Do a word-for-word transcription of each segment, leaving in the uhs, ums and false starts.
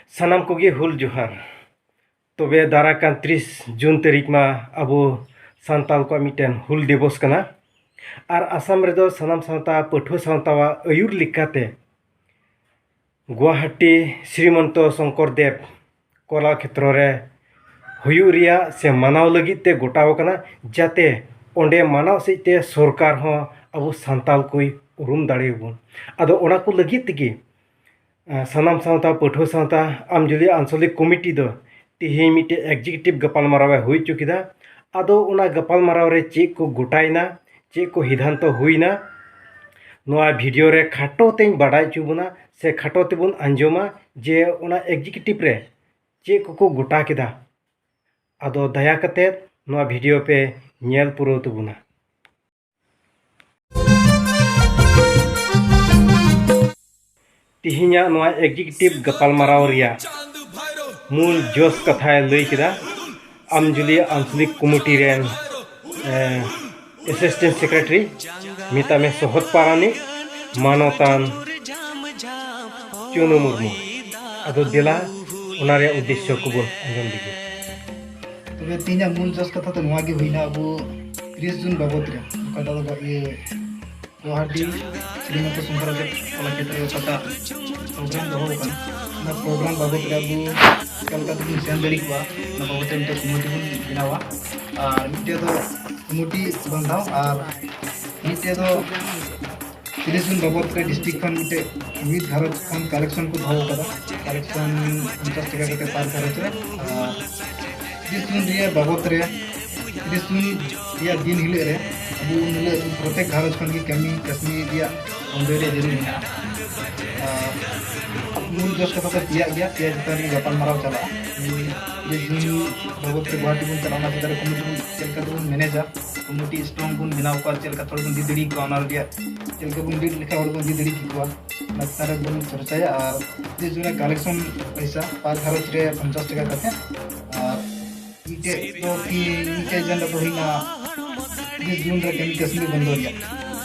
ᱥᱟᱱᱟᱢ ᱠᱚᱜᱮ ᱦᱩᱞ ᱡᱚᱦᱟᱨ᱾ ᱛᱚᱵᱮ ᱫᱟᱨᱟ ᱠᱟᱱ ᱛᱤᱨᱤᱥ ᱡᱩᱱ ᱛᱟᱹᱨᱤᱠᱷ ᱢᱟ ᱟᱵᱚ ᱥᱟᱱᱛᱟᱞ ᱠᱚᱣᱟᱜ ᱢᱤᱫᱴᱮᱱ ᱦᱩᱞ ᱫᱤᱵᱚᱥ ᱠᱟᱱᱟ᱾ ᱟᱨ ᱟᱥᱟᱢ ᱨᱮᱫᱚ ᱥᱟᱱᱟᱢ ᱥᱟᱶᱛᱟ, ᱯᱟᱹᱴᱷᱩᱣᱟᱹ ᱥᱟᱶᱛᱟᱣᱟᱜ ᱟᱹᱭᱩᱨ ᱞᱮᱠᱟᱛᱮ ᱜᱩᱣᱟᱦᱟᱴᱤ ᱥᱨᱤᱢᱚᱱᱛᱚ ᱥᱚᱝᱠᱚᱨ ᱫᱮᱵᱽ ᱠᱚᱞᱟ ᱠᱷᱮᱛᱨᱚ ᱨᱮ ᱦᱩᱭᱩᱜ ᱨᱮᱭᱟᱜ ᱥᱮ ᱢᱟᱱᱟᱣ ᱞᱟᱹᱜᱤᱫ ᱛᱮ ᱜᱚᱴᱟᱣ ᱟᱠᱟᱱᱟ, ᱡᱟᱛᱮ ᱚᱸᱰᱮ ᱢᱟᱱᱟᱣ ᱥᱮᱫ ᱛᱮ ᱥᱚᱨᱠᱟᱨ ᱦᱚᱸ ᱟᱵᱚ ᱥᱟᱱᱛᱟᱞ ᱠᱚᱭ ᱩᱨᱩᱢ ᱫᱟᱲᱮᱭᱟᱵᱚᱱ᱾ ᱟᱫᱚ ᱚᱱᱟ ᱠᱚ ᱞᱟᱹᱜᱤᱫ ᱛᱮᱜᱮ, ᱟ, ᱥᱟᱱᱟᱢ ᱥᱟᱶᱛᱟ, ᱯᱟᱹᱴᱷᱩᱣᱟᱹ ᱥᱟᱶᱛᱟ, ᱟᱢᱡᱩᱞᱤ ᱟᱧᱪᱚᱞᱤᱠ ᱠᱚᱢᱤᱴᱤ ᱫᱚ ᱛᱮᱦᱮᱧ ᱢᱤᱫᱴᱮᱡ ᱮᱠᱡᱤᱠᱤᱭᱩᱴᱤᱵᱷ ᱜᱟᱯᱟᱞᱢᱟᱨᱟᱣ ᱮ ᱦᱩᱭ ᱦᱚᱪᱚ ᱠᱮᱫᱟ᱾ ᱟᱫᱚ ᱚᱱᱟ ᱜᱟᱯᱟᱞᱢᱟᱨᱟᱣ ᱨᱮ ᱪᱮᱫ ᱠᱚ ᱜᱚᱴᱟᱭᱮᱱᱟ, ᱪᱮᱫ ᱠᱚ ᱥᱤᱫᱷᱟᱱᱛᱚ ᱦᱩᱭᱱᱟ, ᱱᱚᱣᱟ ᱵᱷᱤᱰᱤᱭᱳ ᱨᱮ ᱠᱷᱟᱴᱚ ᱛᱮᱧ ᱵᱟᱰᱟᱭ ᱦᱚᱪᱚ ᱵᱚᱱᱟ ᱥᱮ ᱠᱷᱟᱴᱚ ᱛᱮᱵᱚᱱ ᱟᱸᱡᱚᱢᱟ ᱡᱮ ᱚᱱᱟ ᱮᱠᱡᱤᱠᱤᱭᱩᱴᱤᱵᱷ ᱨᱮ ᱪᱮᱫ ᱠᱚᱠᱚ ᱜᱚᱴᱟ ᱠᱮᱫᱟ᱾ ᱟᱫᱚ ᱫᱟᱭᱟ ᱠᱟᱛᱮ ᱱᱚᱣᱟ ᱵᱷᱤᱰᱤᱭᱳ ᱯᱮ ᱧᱮᱞ ᱯᱩᱨᱟᱹᱣ ᱛᱟᱵᱚᱱᱟ᱾ ᱛᱮᱦᱮᱧᱟᱜ ᱱᱚᱣᱟ ᱮᱠᱡᱤᱠᱤᱭᱩᱴᱤᱵᱷ ᱜᱟᱯᱟᱞᱢᱟᱨᱟᱣ ᱨᱮᱭᱟᱜ ᱢᱩᱞ ᱡᱚᱥ ᱠᱟᱛᱷᱟᱭ ᱞᱟᱹᱭ ᱠᱮᱫᱟ ᱟᱢᱡᱩᱞᱤ ᱟᱧᱪᱚᱞᱤᱠ ᱠᱚᱢᱤᱴᱤ ᱨᱮᱱ, ᱮ, ᱮᱥᱤᱥᱴᱮᱱᱴ ᱥᱮᱠᱨᱮᱴᱟᱨᱤ, ᱢᱮᱛᱟᱜ ᱢᱮ ᱥᱚᱦᱚᱫ ᱯᱟᱨᱟᱱᱤᱠ, ᱢᱟᱱᱚᱛᱟᱱ ᱪᱩᱱᱩ ᱢᱩᱨᱢᱩ᱾ ᱟᱫᱚ ᱫᱮᱞᱟ, ᱚᱱᱟ ᱨᱮᱭᱟᱜ ᱩᱫᱽᱫᱮᱥᱥᱚ ᱠᱚᱵᱚᱱ ᱟᱸᱡᱚᱢ ᱞᱮᱜᱮ᱾ ᱛᱚᱵᱮ ᱛᱮᱦᱮᱧᱟᱜ ᱢᱩᱞ ᱡᱚᱥ ᱠᱟᱛᱷᱟ ᱫᱚ ᱱᱚᱣᱟ ᱜᱮ ᱦᱩᱭᱱᱟ, ᱟᱵᱚ ᱛᱤᱨᱤᱥ ᱡᱩᱱ ᱵᱟᱵᱚᱫ ᱨᱮ, ᱚᱠᱟᱴᱟᱜ ᱫᱚ ᱤᱭᱟᱹ ᱜᱩᱣᱟᱦᱟᱴᱤ ᱥᱨᱤᱢᱚᱱᱛᱚ ᱥᱚᱝᱠᱚᱨ ᱫᱮᱵᱽ ᱠᱚᱞᱟ ᱠᱷᱮᱛᱨᱚ ᱨᱮ ᱚᱠᱟᱴᱟᱜ ᱯᱨᱳᱜᱨᱟᱢ ᱫᱚᱦᱚ ᱟᱠᱟᱱᱟ, ᱚᱱᱟ ᱯᱨᱳᱜᱨᱟᱢ ᱵᱟᱵᱚᱫ ᱨᱮ ᱟᱵᱚ ᱪᱮᱠᱟ ᱞᱮᱠᱟ ᱛᱮᱵᱚᱱ ᱥᱮᱱ ᱫᱟᱲᱮ ᱠᱚᱣᱟ, ᱚᱱᱟ ᱵᱟᱵᱚᱫ ᱛᱮ ᱢᱤᱫᱴᱮᱱ ᱠᱚᱢᱤᱴᱤ ᱵᱚᱱ ᱵᱮᱱᱟᱣᱟ᱾ ᱟᱨ ᱢᱤᱫᱴᱮᱡ ᱫᱚ ᱠᱚᱢᱤᱴᱤ ᱵᱟᱸᱫᱷᱟᱣ ᱟᱨ ᱢᱤᱫᱴᱮᱡ ᱫᱚ ᱛᱤᱨᱤᱥ ᱡᱩᱱ ᱵᱟᱵᱚᱫ ᱨᱮ ᱰᱤᱥᱴᱨᱤᱠᱴ ᱠᱷᱚᱱ ᱢᱤᱫᱴᱮᱡ ᱢᱤᱫ ᱜᱷᱟᱨᱚᱸᱡᱽ ᱠᱷᱚᱱ ᱠᱟᱞᱮᱠᱥᱚᱱ ᱠᱚ ᱫᱚᱦᱚ ᱟᱠᱟᱫᱟ, ᱠᱟᱞᱮᱠᱥᱚᱱ ᱯᱚᱧᱪᱟᱥ ᱴᱟᱠᱟ ᱠᱟᱛᱮ ᱯᱟᱨ ᱜᱷᱟᱨᱚᱸᱡᱽ ᱨᱮ᱾ ᱟᱨ ᱛᱤᱨᱤᱥ ᱡᱩᱱ ᱨᱮᱭᱟᱜ ᱵᱟᱵᱚᱫ ᱨᱮ, ᱛᱤᱨᱤᱥ ᱡᱩᱱ ᱨᱮᱭᱟᱜ ᱫᱤᱱ ᱦᱤᱞᱳᱜ ᱨᱮ ᱟᱵᱚ ᱩᱱ ᱦᱤᱞᱳᱜ ᱯᱨᱚᱛᱮᱠ ᱜᱷᱟᱨᱚᱸᱡᱽ ᱠᱷᱚᱱ ᱜᱮ ᱠᱟᱹᱢᱤ ᱠᱟᱹᱥᱱᱤ ᱨᱮᱭᱟᱜ ᱵᱚᱱᱫᱚᱭ ᱨᱮᱭᱟᱜ ᱡᱟᱹᱨᱩᱲ ᱢᱮᱱᱟᱜᱼᱟ᱾ ᱟᱨ ᱢᱩᱞ ᱡᱚᱥ ᱠᱟᱛᱷᱟ ᱫᱚ ᱯᱮᱭᱟᱜ ᱜᱮᱭᱟ, ᱯᱮᱭᱟ ᱪᱮᱛᱟᱱ ᱨᱮᱜᱮ ᱜᱟᱯᱟᱞᱢᱟᱨᱟᱣ ᱪᱟᱞᱟᱜᱼᱟ᱾ ᱛᱤᱨᱤᱥ ᱡᱩᱱ ᱵᱟᱵᱚᱫ ᱛᱮ ᱜᱩᱣᱟᱦᱟᱴᱤ ᱵᱚᱱ ᱪᱟᱞᱟᱜᱼᱟ, ᱚᱱᱟ ᱪᱮᱛᱟᱱ ᱨᱮ ᱠᱚᱢᱤᱴᱤ ᱵᱚᱱ ᱪᱮᱫ ᱞᱮᱠᱟ ᱛᱮᱵᱚᱱ ᱢᱮᱱᱮᱡᱟ, ᱠᱚᱢᱤᱴᱤ ᱥᱴᱨᱚᱝ ᱵᱚᱱ ᱵᱮᱱᱟᱣ ᱠᱚᱣᱟ, ᱪᱮᱫ ᱞᱮᱠᱟ ᱛᱷᱚᱲᱟ ᱵᱚᱱ ᱤᱫᱤ ᱫᱟᱲᱮ ᱠᱚᱣᱟ, ᱚᱱᱟ ᱨᱮᱭᱟᱜ ᱪᱮᱫ ᱞᱮᱠᱟ ᱵᱚᱱ ᱞᱤᱰ ᱞᱮᱠᱷᱟᱱ ᱦᱚᱲ ᱵᱚᱱ ᱤᱫᱤ ᱫᱟᱲᱮ ᱠᱮᱠᱚᱣᱟ, ᱚᱱᱟ ᱪᱮᱛᱟᱱ ᱨᱮ ᱵᱚᱱ ᱪᱚᱨᱪᱟᱭᱟ᱾ ᱟᱨ ᱛᱤᱨᱤᱥ ᱡᱩᱱ ᱨᱮ ᱠᱟᱞᱮᱠᱥᱚᱱ ᱯᱚᱭᱥᱟ ᱯᱟᱨ ᱜᱷᱟᱨᱚᱸᱡᱽ ᱨᱮ ᱯᱚᱧᱪᱟᱥ ᱴᱟᱠᱟ ᱠᱟᱛᱮ, ᱟᱨ ᱢᱤᱫᱴᱮᱡ ᱫᱚ ᱠᱤ ᱢᱤᱫᱴᱮᱡ ᱮᱡᱮᱱᱰᱟ ᱫᱚ ᱦᱩᱭᱱᱟ ᱛᱤᱨᱤᱥ ᱡᱩᱱ ᱨᱮ ᱠᱟᱹᱢᱤ ᱠᱟᱹᱥᱱᱤ ᱵᱚᱱᱫᱚ ᱨᱮᱭᱟᱜ᱾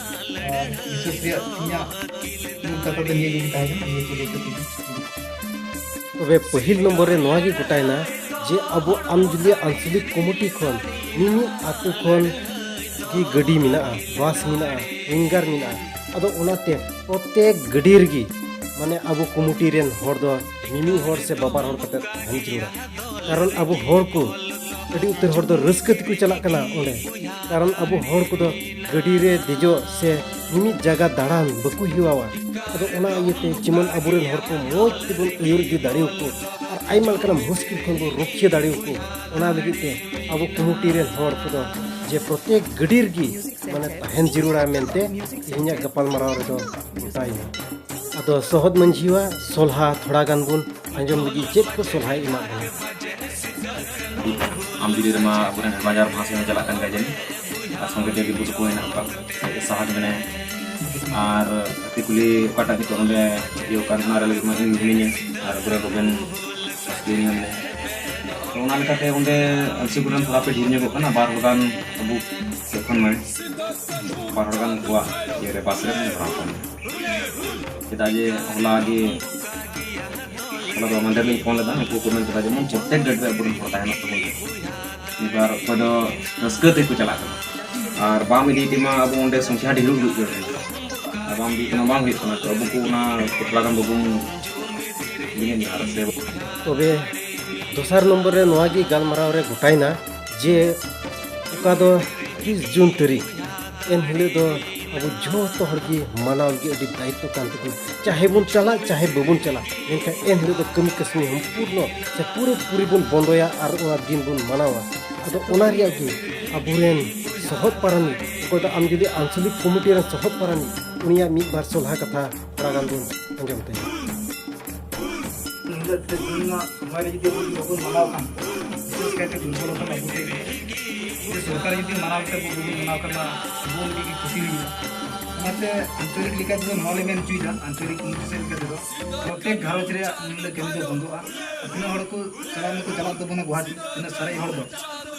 ᱟᱨ ᱵᱤᱥᱮᱥ ᱨᱮᱭᱟᱜ ᱤᱧᱟᱹᱜ ᱢᱩᱞ ᱠᱟᱛᱷᱟ ᱫᱚ ᱱᱤᱭᱟᱹ ᱜᱮ ᱛᱟᱦᱮᱸ ᱠᱟᱱᱟ, ᱱᱤᱭᱟᱹ ᱠᱚ ᱞᱟᱹᱭ ᱠᱟᱛᱮ ᱜᱮ᱾ ᱛᱚᱵᱮ ᱯᱟᱹᱦᱤᱞ ᱱᱚᱢᱵᱚᱨ ᱨᱮ ᱱᱚᱣᱟ ᱜᱮ ᱜᱚᱴᱟᱭᱮᱱᱟ ᱡᱮ ᱟᱵᱚ ᱟᱢᱡᱩᱞᱤᱭᱟ ᱟᱧᱪᱚᱞᱤᱠ ᱠᱚᱢᱤᱴᱤ ᱠᱷᱚᱱ ᱢᱤᱢᱤᱫ ᱟᱹᱛᱩ ᱠᱷᱚᱱ ᱜᱮ ᱜᱟᱹᱰᱤ ᱢᱮᱱᱟᱜᱼᱟ, ᱵᱟᱥ ᱢᱮᱱᱟᱜᱼᱟ, ᱣᱤᱝᱜᱟᱨ ᱢᱮᱱᱟᱜᱼᱟ᱾ ᱟᱫᱚ ᱚᱱᱟᱛᱮ ᱯᱨᱚᱛᱮᱠ ᱜᱟᱹᱰᱤ ᱨᱮᱜᱮ ᱢᱟᱱᱮ ᱟᱵᱚ ᱠᱚᱢᱤᱴᱤ ᱨᱮᱱ ᱦᱚᱲ ᱫᱚ ᱢᱤᱢᱤᱫ ᱦᱚᱲ ᱥᱮ ᱵᱟᱵᱟᱨ ᱦᱚᱲ ᱠᱟᱛᱮ ᱛᱟᱦᱮᱱ ᱡᱟᱹᱨᱩᱲᱟ᱾ ᱠᱟᱨᱚᱱ ᱟᱵᱚ ᱦᱚᱲ ᱠᱚ ᱟᱹᱰᱤ ᱩᱛᱟᱹᱨ ᱦᱚᱲ ᱫᱚ ᱨᱟᱹᱥᱠᱟᱹ ᱛᱮᱠᱚ ᱪᱟᱞᱟᱜ ᱠᱟᱱᱟ ᱚᱸᱰᱮ᱾ ᱠᱟᱨᱚᱱ ᱟᱵᱚ ᱦᱚᱲ ᱠᱚᱫᱚ ᱜᱟᱹᱰᱤ ᱨᱮ ᱫᱮᱡᱚᱜ ᱥᱮ ᱢᱤᱢᱤᱫ ᱡᱟᱭᱜᱟ ᱫᱟᱬᱟᱱ ᱵᱟᱠᱚ ᱦᱮᱣᱟᱣᱟ᱾ ᱟᱫᱚ ᱚᱱᱟ ᱤᱭᱟᱹᱛᱮ ᱡᱮᱢᱚᱱ ᱟᱵᱚᱨᱮᱱ ᱦᱚᱲ ᱠᱚ ᱢᱚᱡᱽ ᱛᱮᱵᱚᱱ ᱟᱹᱭᱩᱨ ᱤᱫᱤ ᱫᱟᱲᱮᱭᱟᱠᱚ ᱟᱨ ᱟᱭᱢᱟ ᱞᱮᱠᱟᱱᱟᱜ ᱢᱩᱥᱠᱤᱞ ᱠᱷᱚᱱ ᱵᱚᱱ ᱨᱩᱠᱷᱤᱭᱟᱹ ᱫᱟᱲᱮᱭᱟᱠᱚ, ᱚᱱᱟ ᱞᱟᱹᱜᱤᱫ ᱛᱮ ᱟᱵᱚ ᱠᱚᱢᱤᱴᱤ ᱨᱮᱱ ᱦᱚᱲ ᱠᱚᱫᱚ ᱡᱮ ᱯᱨᱚᱛᱮᱠ ᱜᱟᱹᱰᱤ ᱨᱮᱜᱮ ᱢᱟᱱᱮ ᱛᱟᱦᱮᱱ ᱡᱟᱹᱨᱩᱲᱟ ᱢᱮᱱᱛᱮ ᱛᱮᱦᱮᱧᱟᱜ ᱜᱟᱯᱟᱞᱢᱟᱨᱟᱣ ᱨᱮᱫᱚ ᱜᱚᱴᱟᱭᱮᱱᱟ᱾ ᱟᱫᱚ ᱥᱚᱦᱚᱫ ᱢᱟᱹᱡᱷᱤᱭᱟᱜ ᱥᱚᱞᱦᱟ ᱛᱷᱚᱲᱟ ᱜᱟᱱ ᱵᱚᱱ ᱟᱸᱡᱚᱢ ᱞᱟᱹᱜᱤᱫ ᱪᱮᱫ ᱠᱚ ᱥᱚᱞᱦᱟᱭ ᱮᱢᱟᱜ ᱵᱚᱱᱟ᱾ ᱟᱢᱡᱩᱞᱤ ᱨᱮᱢᱟ ᱟᱵᱚᱨᱮᱱ ᱦᱮᱢᱟᱡᱟᱨ ᱢᱟᱦᱟᱥᱚᱭ ᱦᱚᱸ ᱪᱟᱞᱟᱜ ᱠᱟᱱ ᱜᱮᱭᱟ ᱡᱟᱹᱱᱤᱡ, ᱟᱨ ᱥᱚᱸᱜᱮ ᱛᱮ ᱵᱤᱵᱷᱩ ᱛᱟᱠᱚ ᱦᱮᱱᱟᱜ ᱠᱚᱣᱟ, ᱥᱟᱦᱟᱡᱽ ᱢᱮᱱᱟᱭᱟ, ᱟᱨ ᱜᱟᱛᱮ ᱠᱩᱞᱤ ᱚᱠᱟᱴᱟᱜ ᱱᱤᱛᱚᱜ ᱱᱚᱰᱮ ᱤᱭᱟᱹ ᱠᱟᱱ ᱚᱱᱟ ᱨᱮ ᱞᱟᱹᱜᱤᱫ ᱢᱟ ᱤᱧ ᱢᱤᱱᱟᱹᱧᱟ, ᱟᱨ ᱜᱩᱨᱩ ᱜᱳᱵᱤᱱ ᱥᱟᱥᱛᱤ ᱢᱮᱱᱟᱭᱟ᱾ ᱛᱚ ᱚᱱᱟ ᱞᱮᱠᱟᱛᱮ ᱚᱸᱰᱮ ᱟᱞᱥᱤ ᱠᱚᱨᱮᱱ ᱛᱷᱚᱲᱟ ᱯᱮ ᱰᱷᱮᱨ ᱧᱚᱜᱚᱜ ᱠᱟᱱᱟ, ᱵᱟᱨ ᱦᱚᱲ ᱜᱟᱱ ᱟᱵᱚ ᱥᱮᱫ ᱠᱷᱚᱱ ᱢᱟᱱᱮ ᱵᱟᱨ ᱦᱚᱲ ᱜᱟᱱ ᱠᱚᱣᱟᱜ ᱤᱭᱟᱹ ᱨᱮ ᱵᱟᱥ ᱨᱮ ᱵᱚᱱ ᱵᱷᱚᱨᱟᱣ ᱠᱚᱣᱟ᱾ ᱪᱮᱫᱟᱜ ᱡᱮ ᱦᱚᱞᱟ ᱜᱮ, ᱦᱚᱞᱟ ᱫᱚ ᱢᱟᱦᱫᱮᱨ ᱞᱤᱧ ᱯᱷᱳᱱ ᱞᱮᱫᱟ, ᱩᱱᱠᱩ ᱠᱚ ᱢᱮᱱ ᱠᱮᱫᱟ ᱡᱮᱢᱚᱱ ᱯᱨᱚᱛᱮᱠ ᱜᱟᱹᱰᱤ ᱨᱮ ᱟᱵᱚᱨᱮᱱ ᱦᱚᱲ ᱛᱟᱦᱮᱱᱚᱜ ᱛᱟᱵᱚᱱ ᱯᱮ᱾ ᱢᱤᱫ ᱵᱟᱨ ᱚᱠᱚᱭ ᱫᱚ ᱨᱟᱹᱥᱠᱟᱹ ᱛᱮᱠᱚ ᱪᱟᱞᱟᱜ ᱠᱟᱱᱟ, ᱟᱨ ᱵᱟᱢ ᱤᱫᱤᱭ ᱛᱮᱢᱟ ᱟᱵᱚ ᱚᱸᱰᱮ ᱥᱚᱝᱠᱷᱟ ᱰᱷᱮᱨᱚᱜ ᱦᱩᱭᱩᱜ ᱠᱟᱱᱟ, ᱟᱨ ᱵᱟᱢ ᱤᱫᱤᱭ ᱛᱮᱢᱟ ᱵᱟᱝ ᱦᱩᱭᱩᱜ ᱠᱟᱱᱟ᱾ ᱛᱚ ᱟᱵᱚ ᱠᱚ ᱚᱱᱟ ᱠᱚ ᱛᱷᱚᱲᱟ ᱜᱟᱱ ᱵᱟᱵᱚᱱ ᱤᱭᱟᱹ ᱧᱚᱜ ᱟᱨ ᱥᱮ ᱛᱚᱵᱮ ᱫᱚᱥᱟᱨ ᱱᱚᱢᱵᱚᱨ ᱨᱮ ᱱᱚᱣᱟ ᱜᱮ ᱜᱟᱞᱢᱟᱨᱟᱣ ᱨᱮ ᱜᱚᱴᱟᱭᱮᱱᱟ ᱡᱮ ᱚᱠᱟ ᱫᱚ ᱛᱤᱨᱤᱥ ᱡᱩᱱ ᱛᱟᱹᱨᱤᱠᱷ, ᱮᱱ ᱦᱤᱞᱳᱜ ᱫᱚ ᱟᱵᱚ ᱡᱚᱛᱚ ᱦᱚᱲ ᱜᱮ ᱢᱟᱱᱟᱣ ᱞᱟᱹᱜᱤᱫ ᱟᱹᱰᱤ ᱫᱟᱭᱤᱛᱛᱚ ᱠᱟᱱ ᱛᱟᱵᱚᱱ᱾ ᱪᱟᱦᱮ ᱵᱚᱱ ᱪᱟᱞᱟᱜ ᱪᱟᱦᱮ ᱵᱟᱵᱚᱱ ᱪᱟᱞᱟᱜ, ᱢᱮᱱᱠᱷᱟᱱ ᱮᱱ ᱦᱤᱞᱳᱜ ᱫᱚ ᱠᱟᱹᱢᱤ ᱠᱟᱹᱥᱱᱤ ᱥᱚᱢᱯᱩᱨᱱᱚ ᱥᱮ ᱯᱩᱨᱟᱹ ᱯᱩᱨᱤ ᱵᱚᱱ ᱵᱚᱱᱫᱚᱭᱟ ᱟᱨ ᱚᱱᱟ ᱫᱤᱱ ᱵᱚᱱ ᱢᱟᱱᱟᱣᱟ᱾ ᱟᱫᱚ ᱚᱱᱟ ᱨᱮᱭᱟᱜ ᱜᱮ ᱟᱵᱚᱨᱮᱱ ᱥᱚᱦᱚᱫ ᱯᱟᱨᱟᱱᱤᱠ, ᱚᱠᱚᱭ ᱫᱚ ᱟᱢᱡᱩᱞᱤ ᱟᱧᱪᱚᱞᱤᱠ ᱠᱚᱢᱤᱴᱤ ᱨᱮᱱ ᱥᱚᱦᱚᱫ ᱯᱟᱨᱟᱱᱤᱠ, ᱩᱱᱤᱭᱟᱜ ᱢᱤᱫ ᱵᱟᱨ ᱥᱚᱞᱦᱟ ᱠᱟᱛᱷᱟ ᱛᱷᱚᱲᱟ ᱜᱟᱱ ᱵᱚᱱ ᱟᱸᱡᱚᱢ ᱛᱟᱭᱟ᱾ ᱩᱱ ᱦᱤᱞᱳᱜ ᱛᱮ ᱛᱮᱦᱮᱧ ᱱᱚᱣᱟ ᱥᱚᱢᱚᱭ ᱨᱮ ᱡᱩᱫᱤ ᱟᱵᱚ ᱵᱟᱵᱚᱱ ᱢᱟᱱᱟᱣ ᱠᱷᱟᱱ, ᱵᱤᱥᱮᱥ ᱠᱟᱭᱛᱮ ᱫᱩᱨᱵᱚᱞᱚᱛᱟ ᱟᱵᱚ ᱴᱷᱮᱱ ᱜᱮ᱾ ᱡᱩᱫᱤ ᱥᱚᱨᱠᱟᱨ ᱡᱩᱫᱤ ᱢᱟᱱᱟᱣ ᱠᱟᱛᱮ ᱟᱵᱚ ᱵᱟᱵᱚᱱ ᱢᱟᱱᱟᱣ ᱠᱷᱟᱱ ᱢᱟ ᱟᱵᱚ ᱞᱟᱹᱜᱤᱫ ᱜᱮ ᱠᱷᱚᱛᱤ ᱦᱩᱭᱩᱜᱼᱟ᱾ ᱚᱱᱟᱛᱮ ᱟᱧᱪᱚᱞᱤᱠ ᱞᱮᱠᱟ ᱛᱮᱫᱚ ᱱᱚᱣᱟ ᱞᱮ ᱢᱮᱱ ᱦᱚᱪᱚᱭᱮᱫᱟ, ᱟᱧᱪᱚᱞᱤᱠ ᱠᱚᱢᱤᱴᱤ ᱥᱮᱫ ᱞᱮᱠᱟ ᱛᱮᱫᱚ ᱯᱨᱚᱛᱮᱠ ᱜᱷᱟᱨᱚᱸᱡᱽ ᱨᱮᱭᱟᱜ ᱩᱱ ᱦᱤᱞᱳᱜ ᱠᱟᱹᱢᱤ ᱫᱚ ᱵᱚᱱᱫᱚᱜᱼᱟ᱾ ᱟᱨ ᱛᱤᱱᱟᱹᱜ ᱦᱚᱲ ᱠᱚ ᱪᱟᱞᱟᱜ ᱢᱟᱠᱚ ᱪᱟᱞᱟᱜ ᱛᱟᱵᱚᱱᱟ ᱜᱩᱣᱟᱦᱟᱴᱤ, ᱛᱤᱱᱟᱹᱜ ᱥᱟᱨᱮᱡ ᱦᱚᱲ ᱫᱚ,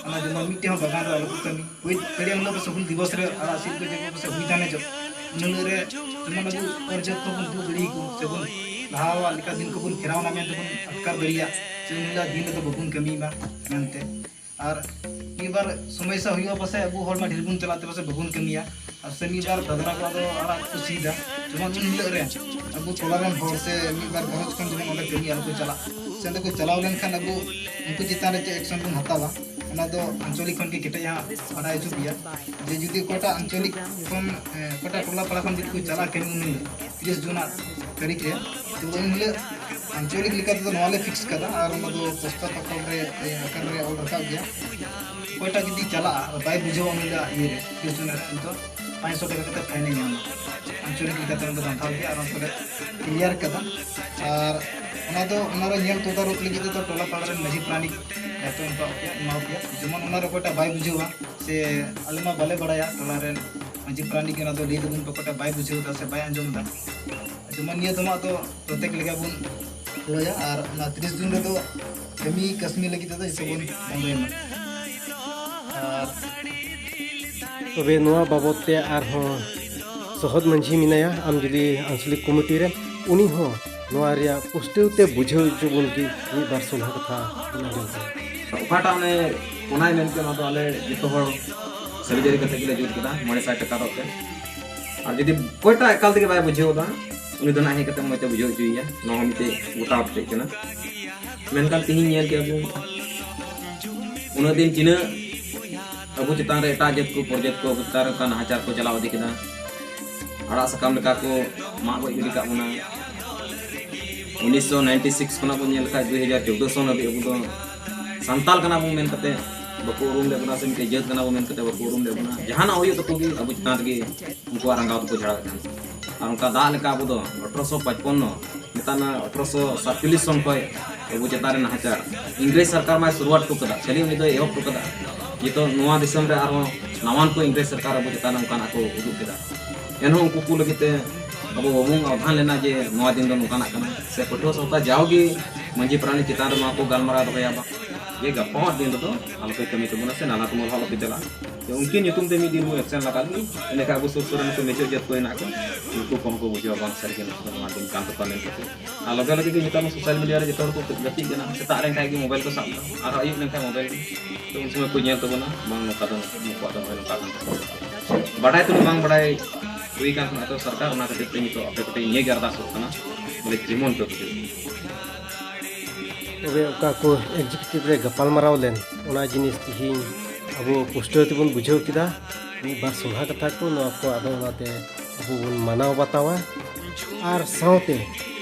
ᱚᱱᱟ ᱡᱮᱢᱚᱱ ᱢᱤᱫᱴᱮᱱ ᱦᱚᱸ ᱵᱟᱜᱟᱱ ᱨᱮ ᱟᱞᱚ ᱠᱚ ᱠᱟᱹᱢᱤ᱾ ᱦᱩᱭ ᱫᱟᱲᱮᱭᱟᱜᱼᱟ ᱩᱱ ᱦᱤᱞᱳᱜ ᱯᱟᱥᱮᱡ ᱦᱩᱞ ᱫᱤᱵᱚᱥ ᱨᱮ ᱟᱲᱟᱜ ᱥᱤᱫ ᱠᱚ ᱡᱮ ᱠᱚ ᱯᱟᱥᱮᱡ ᱦᱩᱭ ᱛᱟᱦᱮᱱ ᱪᱚ, ᱩᱱ ᱦᱤᱞᱳᱜ ᱨᱮ ᱡᱮᱢᱚᱱ ᱟᱵᱚ ᱚᱨ ᱡᱟᱹᱛ ᱠᱚᱵᱚᱱ ᱩᱫᱩᱜ ᱫᱟᱲᱮᱭᱟᱠᱚ ᱥᱮᱵᱚᱱ ᱞᱟᱦᱟᱣᱟᱜ ᱞᱮᱠᱟ ᱫᱤᱱ ᱠᱚᱵᱚᱱ ᱯᱷᱮᱨᱟᱣ ᱱᱟ ᱢᱮᱱᱛᱮ ᱵᱚᱱ ᱟᱴᱠᱟᱨ ᱫᱟᱲᱮᱭᱟᱜ, ᱥᱮ ᱩᱱ ᱦᱤᱞᱳᱜ ᱫᱤᱱ ᱨᱮᱫᱚ ᱵᱟᱵᱚᱱ ᱠᱟᱹᱢᱤ ᱢᱟ ᱢᱮᱱᱛᱮ᱾ ᱟᱨ ᱢᱤᱫ ᱵᱟᱨ ᱥᱚᱢᱚᱥᱥᱟ ᱦᱩᱭᱩᱜᱼᱟ ᱯᱟᱥᱮ, ᱟᱵᱚ ᱦᱚᱲ ᱢᱟ ᱰᱷᱮᱨ ᱵᱚᱱ ᱪᱟᱞᱟᱜ ᱛᱮ ᱯᱟᱥᱮ ᱵᱟᱵᱚᱱ ᱠᱟᱹᱢᱤᱭᱟ, ᱟᱨ ᱥᱮ ᱢᱤᱫ ᱵᱟᱨ ᱫᱟᱫᱽᱨᱟ ᱠᱚᱲᱟ ᱫᱚ ᱟᱲᱟᱜ ᱠᱚ ᱥᱤᱫᱟ᱾ ᱡᱮᱢᱚᱱ ᱩᱱ ᱦᱤᱞᱳᱜ ᱨᱮ ᱟᱵᱚ ᱴᱚᱞᱟ ᱨᱮᱱ ᱦᱚᱲ ᱥᱮ ᱢᱤᱫ ᱵᱟᱨ ᱜᱷᱟᱨᱚᱸᱡᱽ ᱠᱷᱚᱱ ᱡᱮᱢᱚᱱ ᱚᱸᱰᱮ ᱠᱟᱹᱢᱤ ᱟᱞᱚ ᱠᱚ ᱪᱟᱞᱟᱜ, ᱥᱮ ᱚᱸᱰᱮ ᱠᱚ ᱪᱟᱞᱟᱣ ᱞᱮᱱᱠᱷᱟᱱ ᱟᱵᱚ ᱩᱱᱠᱩ ᱪᱮᱛᱟᱱ ᱨᱮ ᱪᱮᱫ ᱮᱠᱥᱚᱱ ᱵᱚᱱ ᱦᱟᱛᱟᱣᱟ, ᱚᱱᱟ ᱫᱚ ᱟᱧᱪᱚᱞᱤᱠ ᱠᱷᱚᱱ ᱜᱮ ᱠᱮᱴᱮᱡ ᱦᱟᱸᱜ ᱵᱟᱰᱟᱭ ᱦᱚᱪᱚ ᱯᱮᱭᱟ᱾ ᱡᱮ ᱡᱩᱫᱤ ᱚᱠᱟᱴᱟᱜ ᱟᱧᱪᱚᱞᱤᱠ ᱠᱷᱚᱱ, ᱮ, ᱚᱠᱟᱴᱟᱜ ᱴᱚᱞᱟ ᱯᱟᱲᱟ ᱠᱷᱚᱱ ᱡᱩᱫᱤ ᱠᱚ ᱪᱟᱞᱟᱜ ᱠᱟᱹᱢᱤ ᱩᱱ ᱦᱤᱞᱳᱜ ᱛᱤᱨᱤᱥ ᱡᱩᱱ ᱟᱜ ᱛᱟᱹᱨᱤᱠᱷ ᱨᱮ, ᱛᱚ ᱩᱱ ᱦᱤᱞᱳᱜ ᱟᱧᱪᱚᱞᱤᱠ ᱞᱮᱠᱟ ᱛᱮᱫᱚ ᱱᱚᱣᱟ ᱞᱮ ᱯᱷᱤᱠᱥ ᱠᱟᱫᱟ ᱟᱨ ᱚᱱᱟ ᱫᱚ ᱯᱳᱥᱴᱟᱨ ᱯᱟᱛᱷᱟᱢ ᱨᱮ, ᱮ, ᱟᱠᱟᱨ ᱨᱮ ᱚᱞ ᱨᱟᱠᱟᱵ ᱜᱮᱭᱟ᱾ ᱚᱠᱚᱭᱴᱟᱜ ᱡᱩᱫᱤ ᱪᱟᱞᱟᱜᱼᱟ ᱟᱨ ᱵᱟᱭ ᱵᱩᱡᱷᱟᱹᱣᱟ ᱩᱱᱤ ᱫᱚ ᱤᱭᱟᱹ ᱨᱮ ᱛᱤᱨᱤᱥ ᱡᱩᱱ ᱨᱮ, ᱩᱱᱤ ᱫᱚ ᱯᱟᱸᱪᱥᱚ ᱴᱟᱠᱟ ᱠᱟᱛᱮ ᱯᱷᱟᱭᱤᱱ ᱮ ᱧᱟᱢᱟ᱾ ᱟᱧᱪᱚᱞᱤᱠ ᱞᱮᱠᱟᱛᱮ ᱚᱱᱟ ᱫᱚ ᱵᱟᱸᱫᱷᱟᱣ ᱜᱮᱭᱟ ᱟᱨ ᱚᱱᱟ ᱠᱚᱞᱮ ᱠᱞᱤᱭᱟᱨ ᱠᱟᱫᱟ᱾ ᱟᱨ ᱚᱱᱟ ᱫᱚ, ᱚᱱᱟ ᱨᱮ ᱧᱮᱞ ᱛᱚᱫᱟᱨᱚᱠ ᱞᱟᱹᱜᱤᱫ ᱛᱮᱫᱚ ᱴᱚᱞᱟ ᱯᱟᱲᱟ ᱨᱮᱱ ᱢᱟᱹᱡᱷᱤ ᱯᱟᱨᱟᱱᱤᱠ ᱫᱟᱭᱤᱛᱛᱚ ᱮᱢ ᱠᱟᱣᱟᱫ ᱯᱮᱭᱟ, ᱮᱢᱟᱣ ᱯᱮᱭᱟ᱾ ᱡᱮᱢᱚᱱ ᱚᱱᱟ ᱨᱮ ᱚᱠᱚᱭᱴᱟᱜ ᱵᱟᱭ ᱵᱩᱡᱷᱟᱹᱣᱟ, ᱥᱮ ᱟᱞᱮ ᱢᱟ ᱵᱟᱞᱮ ᱵᱟᱲᱟᱭᱟ, ᱴᱚᱞᱟ ᱨᱮᱱ ᱢᱟᱹᱡᱷᱤ ᱯᱟᱨᱟᱱᱤᱠ ᱜᱮ ᱚᱱᱟ ᱫᱚ ᱞᱟᱹᱭ ᱛᱟᱵᱚᱱ ᱯᱮ, ᱚᱠᱚᱭᱴᱟᱜ ᱵᱟᱭ ᱵᱩᱡᱷᱟᱹᱣ ᱮᱫᱟ ᱥᱮ ᱵᱟᱭ ᱟᱸᱡᱚᱢ ᱮᱫᱟ᱾ ᱡᱮᱢᱚᱱ ᱱᱤᱭᱟᱹ ᱫᱚ ᱢᱟ ᱟᱫᱚ ᱯᱨᱚᱛᱮᱠ ᱞᱮᱠᱟ ᱵᱚᱱ ᱯᱩᱨᱟᱹᱭᱟ ᱟᱨ ᱚᱱᱟ ᱛᱤᱨᱤᱥ ᱡᱩᱱ ᱨᱮᱫᱚ ᱠᱟᱹᱢᱤ ᱠᱟᱹᱥᱱᱤ ᱞᱟᱹᱜᱤᱫ ᱛᱮᱫᱚ ᱡᱚᱛᱚ ᱵᱚᱱ ᱵᱚᱱᱫᱚᱭ ᱢᱟ᱾ ᱟᱨ ᱛᱚᱵᱮ ᱱᱚᱣᱟ ᱵᱟᱵᱚᱫ ᱛᱮ ᱟᱨᱦᱚᱸ ᱥᱚᱦᱚᱫ ᱢᱟᱹᱡᱷᱤ ᱢᱮᱱᱟᱭᱟ, ᱟᱢ ᱡᱩᱫᱤ ᱟᱧᱪᱚᱞᱤᱠ ᱠᱚᱢᱤᱴᱤ ᱨᱮ, ᱩᱱᱤ ᱦᱚᱸ ᱱᱚᱣᱟ ᱨᱮᱭᱟᱜ ᱯᱩᱥᱴᱟᱹᱣ ᱛᱮ ᱵᱩᱡᱷᱟᱹᱣ ᱦᱚᱪᱚ ᱵᱚᱱ ᱜᱮ ᱢᱤᱫ ᱵᱟᱨ ᱥᱚᱞᱦᱟ ᱠᱟᱛᱷᱟ ᱵᱚᱱ ᱟᱸᱡᱚᱢ ᱠᱟᱱᱟ᱾ ᱚᱠᱟᱴᱟᱜ ᱚᱱᱮ ᱚᱱᱟᱭ ᱢᱮᱱ ᱠᱮᱫ, ᱚᱱᱟ ᱫᱚ ᱟᱞᱮ ᱡᱚᱛᱚ ᱦᱚᱲ ᱥᱟᱹᱨᱤ ᱡᱟᱹᱨᱤ ᱠᱟᱛᱮ ᱜᱮᱞᱮ ᱡᱩᱛ ᱠᱮᱫᱟ, ᱢᱚᱬᱮ ᱥᱟᱭ ᱴᱟᱠᱟ ᱫᱚ ᱛᱮ᱾ ᱟᱨ ᱡᱩᱫᱤ ᱚᱠᱚᱭᱴᱟᱜ ᱮᱠᱟᱞ ᱛᱮᱜᱮ ᱵᱟᱭ ᱵᱩᱡᱷᱟᱹᱣ ᱮᱫᱟ, ᱩᱱᱤ ᱫᱚ ᱱᱟᱦᱟᱜ ᱦᱮᱡ ᱠᱟᱛᱮ ᱢᱚᱡᱽ ᱛᱮ ᱵᱩᱡᱷᱟᱹᱣ ᱦᱚᱪᱚᱭᱮᱭᱟ, ᱱᱚᱣᱟ ᱦᱚᱸ ᱢᱤᱫᱴᱮᱡ ᱜᱚᱴᱟ ᱦᱚᱲ ᱴᱷᱮᱡ ᱠᱟᱱᱟ᱾ ᱢᱮᱱᱠᱷᱟᱱ ᱛᱤᱦᱤᱧ ᱧᱮᱞ ᱠᱮᱜᱼᱟ ᱵᱚᱱ, ᱩᱱᱟᱹᱜ ᱫᱤᱱ ᱛᱤᱱᱟᱹᱜ ᱟᱵᱚ ᱪᱮᱛᱟᱱ ᱨᱮ ᱮᱴᱟᱜ ᱡᱟᱹᱛ ᱠᱚ, ᱯᱚᱨᱡᱟᱹᱛ ᱠᱚ ᱟᱵᱚ ᱪᱮᱛᱟᱱ ᱨᱮ ᱚᱱᱠᱟ ᱱᱟᱦᱟᱪᱟᱨ ᱠᱚ ᱪᱟᱞᱟᱣ ᱤᱫᱤ ᱠᱮᱫᱟ, ᱟᱲᱟᱜ ᱥᱟᱠᱟᱢ ᱞᱮᱠᱟ ᱠᱚ ᱢᱟᱜ ᱜᱚᱡ ᱜᱤᱰᱤ ᱠᱟᱜ ᱵᱚᱱᱟ᱾ ᱩᱱᱤᱥᱥᱚ ᱱᱟᱭᱤᱱᱴᱤ ᱥᱤᱠᱥ ᱠᱷᱚᱱᱟᱜ ᱵᱚᱱ ᱧᱮᱞ ᱞᱮᱠᱷᱟᱡ ᱫᱩ ᱦᱟᱡᱟᱨ ᱪᱳᱫᱽᱫᱳ ᱥᱚᱱ ᱦᱟᱹᱵᱤᱡ ᱟᱵᱚ ᱫᱚ ᱥᱟᱱᱛᱟᱞ ᱠᱟᱱᱟ ᱵᱚᱱ ᱢᱮᱱ ᱠᱟᱛᱮ ᱵᱟᱠᱚ ᱩᱨᱩᱢ ᱞᱮᱫ ᱵᱚᱱᱟ, ᱥᱮ ᱢᱤᱫᱴᱮᱡ ᱡᱟᱹᱛ ᱠᱟᱱᱟ ᱵᱚᱱ ᱢᱮᱱ ᱠᱟᱛᱮ ᱵᱟᱠᱚ ᱩᱨᱩᱢ ᱞᱮᱫ ᱵᱚᱱᱟ᱾ ᱡᱟᱦᱟᱱᱟᱜ ᱦᱩᱭᱩᱜ ᱛᱟᱠᱚ ᱜᱮ ᱟᱵᱚ ᱪᱮᱛᱟᱱ ᱨᱮᱜᱮ ᱩᱱᱠᱩᱣᱟᱜ ᱨᱟᱸᱜᱟᱣ ᱫᱚᱠᱚ ᱡᱷᱟᱲᱟᱣᱮᱫ ᱠᱟᱱ ᱛᱟᱦᱮᱸᱱᱟ᱾ ᱟᱨ ᱚᱱᱠᱟ ᱫᱟᱜ ᱞᱮᱠᱟ ᱟᱵᱚ ᱫᱚ ᱟᱴᱷᱨᱚᱥᱚ ᱯᱟᱸᱪᱯᱚᱱᱱᱚ, ᱢᱮᱛᱟᱜ ᱢᱮ ᱟᱴᱷᱨᱚᱥᱚ ᱥᱟᱛᱪᱚᱞᱞᱤᱥ ᱥᱚᱱ ᱠᱷᱚᱱ ᱟᱵᱚ ᱪᱮᱛᱟᱱ ᱨᱮ ᱱᱟᱦᱟᱪᱟᱨ ᱤᱝᱨᱮᱡᱽ ᱥᱚᱨᱠᱟᱨ ᱢᱟᱭ ᱥᱩᱨᱩᱣᱟᱛ ᱦᱚᱴᱚ ᱠᱟᱫᱟ, ᱠᱷᱟᱹᱞᱤ ᱩᱱᱤ ᱫᱚᱭ ᱮᱦᱚᱵ ᱦᱚᱴᱚ ᱠᱟᱫᱟ᱾ ᱱᱤᱛᱚᱜ ᱱᱚᱣᱟ ᱫᱤᱥᱚᱢ ᱨᱮ ᱟᱨᱦᱚᱸ ᱱᱟᱣᱟᱱ ᱠᱚ ᱤᱝᱨᱮᱡᱽ ᱥᱚᱨᱠᱟᱨ ᱟᱵᱚ ᱪᱮᱛᱟᱱ ᱨᱮ ᱚᱱᱠᱟᱱᱟᱜ ᱠᱚ ᱩᱫᱩᱜ ᱠᱮᱫᱟ᱾ ᱮᱱᱦᱚᱸ ᱩᱱᱠᱩ ᱠᱚ ᱞᱟᱹᱜᱤᱫ ᱛᱮ ᱟᱵᱚ ᱵᱟᱵᱚᱱ ᱟᱣᱫᱷᱟᱱ ᱞᱮᱱᱟ ᱡᱮ ᱱᱚᱣᱟ ᱫᱤᱱ ᱫᱚ ᱱᱚᱝᱠᱟᱱᱟᱜ ᱠᱟᱱᱟ, ᱥᱮ ᱯᱟᱹᱴᱷᱩᱣᱟᱹ ᱥᱟᱶᱛᱟ ᱡᱟᱣᱜᱮ ᱢᱟᱹᱡᱷᱤ ᱯᱟᱨᱟᱱᱤᱠ ᱪᱮᱛᱟᱱ ᱨᱮ ᱱᱚᱣᱟ ᱠᱚ ᱜᱟᱞᱢᱟᱨᱟᱣ ᱫᱚᱦᱚᱭᱟ ᱵᱟᱝ᱾ ᱡᱮ ᱜᱟᱯᱟ ᱦᱚᱸ ᱫᱤᱱ ᱨᱮᱫᱚ ᱟᱞᱚᱯᱮ ᱠᱟᱹᱢᱤ ᱛᱟᱵᱚᱱᱟ ᱥᱮ ᱱᱟᱞᱦᱟ ᱛᱩᱢᱟᱹᱞ ᱦᱚᱸ ᱟᱞᱚᱯᱮ ᱪᱟᱞᱟᱜᱼᱟ᱾ ᱡᱮ ᱩᱱᱠᱤᱱ ᱧᱩᱛᱩᱢ ᱛᱮ ᱢᱤᱫ ᱫᱤᱱ ᱵᱚᱱ ᱮᱵᱥᱮᱱ ᱞᱮᱠᱷᱟᱱ ᱜᱮ, ᱤᱱᱟᱹᱠᱷᱟᱱ ᱟᱵᱚ ᱥᱩᱨ ᱥᱩᱨ ᱨᱮ ᱱᱩᱠᱩ ᱢᱮᱪᱮᱫ ᱡᱟᱹᱛ ᱠᱚ ᱦᱮᱱᱟᱜ ᱠᱚ, ᱩᱱᱠᱩ ᱠᱚᱦᱚᱸ ᱠᱚ ᱵᱩᱡᱷᱟᱹᱣᱟ, ᱵᱟᱝ ᱥᱟᱹᱨᱤ ᱜᱮ ᱱᱚᱣᱟ ᱫᱚ ᱱᱚᱣᱟ ᱫᱤᱱ ᱠᱟᱱ ᱛᱟᱠᱚᱣᱟ ᱢᱮᱱᱛᱮ᱾ ᱟᱨ ᱞᱚᱜᱮ ᱞᱚᱜᱮ ᱜᱮ ᱱᱮᱛᱟᱨ ᱢᱟ social media ᱨᱮ ᱡᱚᱛᱚ ᱦᱚᱲ ᱠᱚ ᱜᱟᱛᱮᱜ ᱠᱟᱱᱟ, ᱥᱮᱛᱟᱜ ᱞᱮᱱᱠᱷᱟᱱ ᱜᱮ mobile ᱠᱚ ᱥᱟᱵ ᱮᱫᱟ, ᱟᱨᱦᱚᱸ ᱟᱹᱭᱩᱵ ᱞᱮᱱᱠᱷᱟᱱ mobile ᱜᱮ᱾ ᱛᱚ ᱩᱱ ᱥᱚᱢᱚᱭ ᱠᱚ ᱧᱮᱞ ᱛᱟᱵᱚᱱᱟ, ᱵᱟᱝ ᱱᱚᱝᱠᱟ ᱫᱚ ᱱᱩᱠᱩᱣᱟᱜ ᱫᱚ ᱱᱚᱜᱼᱚᱭ ᱱᱚᱝᱠᱟ ᱠᱟᱱ ᱛᱟᱠᱚᱣᱟ᱾ ᱵᱟᱰᱟᱭ ᱛᱩᱞᱩᱡ ᱵᱟᱝ ᱵᱟᱰᱟᱭ ᱦᱩᱭ ᱠᱟᱱ ᱛᱟᱦᱮᱱᱟ ᱛᱚ ᱥᱚᱨᱠᱟᱨ, ᱚᱱᱟ ᱠᱷᱟᱹᱛᱤᱨ ᱛᱮ ᱱᱤᱛᱚᱜ ᱟᱯᱮ ᱠᱚᱴᱷᱮᱱ ᱱᱤᱭᱟᱹ ᱜᱮ ᱟᱨᱫᱟᱥᱚᱜ ᱠᱟᱱᱟ, ᱵᱚᱞᱮ ᱡᱮᱢᱚᱱ ᱯᱮ ᱵᱩᱡᱷᱟᱹᱣ᱾ ᱛᱚᱵᱮ ᱚᱠᱟ ᱠᱚ executive ᱨᱮ ᱜᱟᱯᱟᱞᱢᱟᱨᱟᱣ ᱞᱮᱱ, ᱚᱱᱟ ᱡᱤᱱᱤᱥ ᱛᱮᱦᱮᱧ ᱟᱵᱚ ᱯᱩᱥᱴᱟᱹᱣ ᱛᱮᱵᱚᱱ ᱵᱩᱡᱷᱟᱹᱣ ᱠᱮᱫᱟ᱾ ᱢᱤᱫ ᱵᱟᱨ ᱥᱚᱞᱦᱟ ᱠᱟᱛᱷᱟ ᱠᱚ, ᱱᱚᱣᱟ ᱠᱚ ᱟᱫᱚ ᱚᱱᱟᱛᱮ ᱟᱵᱚ ᱵᱚᱱ ᱢᱟᱱᱟᱣ ᱵᱟᱛᱟᱣᱟ᱾ ᱟᱨ ᱥᱟᱶᱛᱮ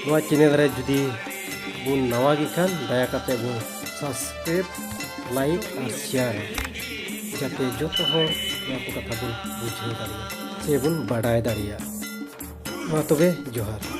ᱱᱚᱣᱟ channel ᱨᱮ ᱡᱩᱫᱤ ᱵᱚᱱ ᱱᱟᱣᱟ ᱜᱮ ᱠᱷᱟᱱ, ᱫᱟᱭᱟ ᱠᱟᱛᱮ ᱵᱚᱱ subscribe, like ᱟᱨ share, ᱡᱟᱛᱮ ᱡᱚᱛᱚ ᱦᱚᱲ ᱱᱚᱣᱟ ᱠᱚ ᱠᱟᱛᱷᱟ ᱵᱚᱱ ᱵᱩᱡᱷᱟᱹᱣ ᱫᱟᱲᱮᱭᱟᱜ ᱥᱮ ᱵᱚᱱ ᱵᱟᱰᱟᱭ ᱫᱟᱲᱮᱭᱟᱜ᱾ ᱢᱟ ᱛᱚᱵᱮ, ᱡᱚᱦᱟᱨ᱾